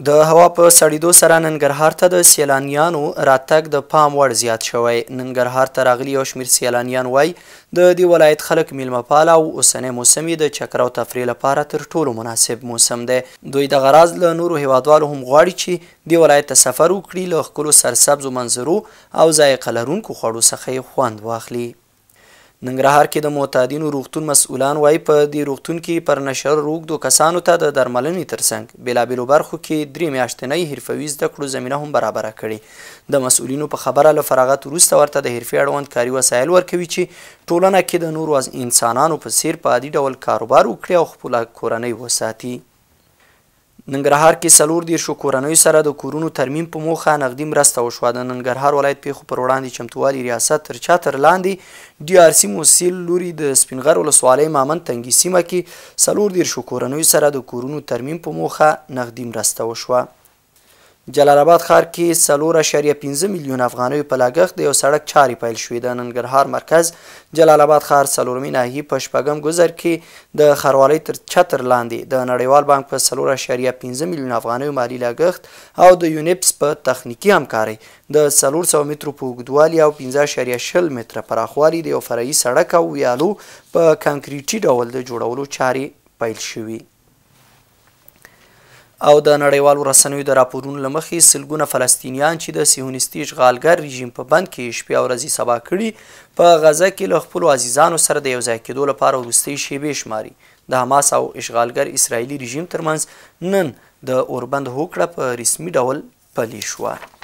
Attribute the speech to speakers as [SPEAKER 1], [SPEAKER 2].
[SPEAKER 1] د هوا په سړېدو سره ننګرهار ته د سیلانیانو راتګ د پام وړ زیات شوی. ننګرهار ته راغلي یو شمېر سیلانیان وایي، د دې ولایت خلک میلمهپاله او اوسنی موسم یې د چکر او تفریح لپاره تر ټولو مناسب موسم دی. دوی دغه راز له نورو هیوادوالو هم غواړي چې دې ولایت ته سفر وکړي، له ښکلو سرسبزو منظرو او ذایقه لرونکو خوړو څخه یې خوند واخلي. ننګرهار کې د معتادینو روغتون مسؤلان وایي، په دې روغتون کې پر نشه روږدو کسانو ته د درملنې ترڅنګ بېلابېلو برخو کې 3 میاشتنۍ حرفوي زده کړو زمینه هم برابره کړې. د مسؤلینو په خبره، له فراغت وروسته ورته د حرفې اړوند کاري وسایل ورکوي چې ټولنه کې د نورو انسانانو په څیر په عادي ډول کاروبار وکړي او خپله کورنۍ وساتي. ننګرهار کې 34 کورنیو سره د کورونو ترمیم په موخه نغدي مرسته وشوه. د ننګرهار ولایت پیښو پر وړاندې چمتووالي ریاست تر چتر لاندې DRC موسیل لوري د سپینغر ولسوالۍ مامند تنګي سیمه کې 34 کورنیو سره د کورونو ترمیم په موخه نغدي مرسته وشوه. جلال آباد ښار کې 4.5 میلیون افغانیو په لګښت د یو سړک چارې پیل شوې. د ننګرهار مرکز جلال آباد ښار 4مې ناحیې په 6 ګذر کې د ښاروالۍ تر چتر لاندې د نړیوال بانک په 4.5 میلیون افغانیو مالي لګښت او د یونیپس په تخنیکي همکارۍ د 400 مترو په اوږدوالي او 5.20 متره پراخوالي د یو فرعي سړک او ویالو په کانکریټي ډول د جوړولو چارې پیل شوې. او د نړیوالو رسنیو د راپورونو له مخې، سلګونه فلسطینیان چې د صهیونیستي اشغالګر رژیم په بند کې شپې او ورځې سبا کړي، په غزه کې له خپلو عزیزانو سره د یوځای کېدو لپاره وروستۍ شیبې شماري. د حماس او اشغالګر اسرائیلي رژیم ترمنځ نن د اوربند هوکړه په رسمي ډول پلې شوه.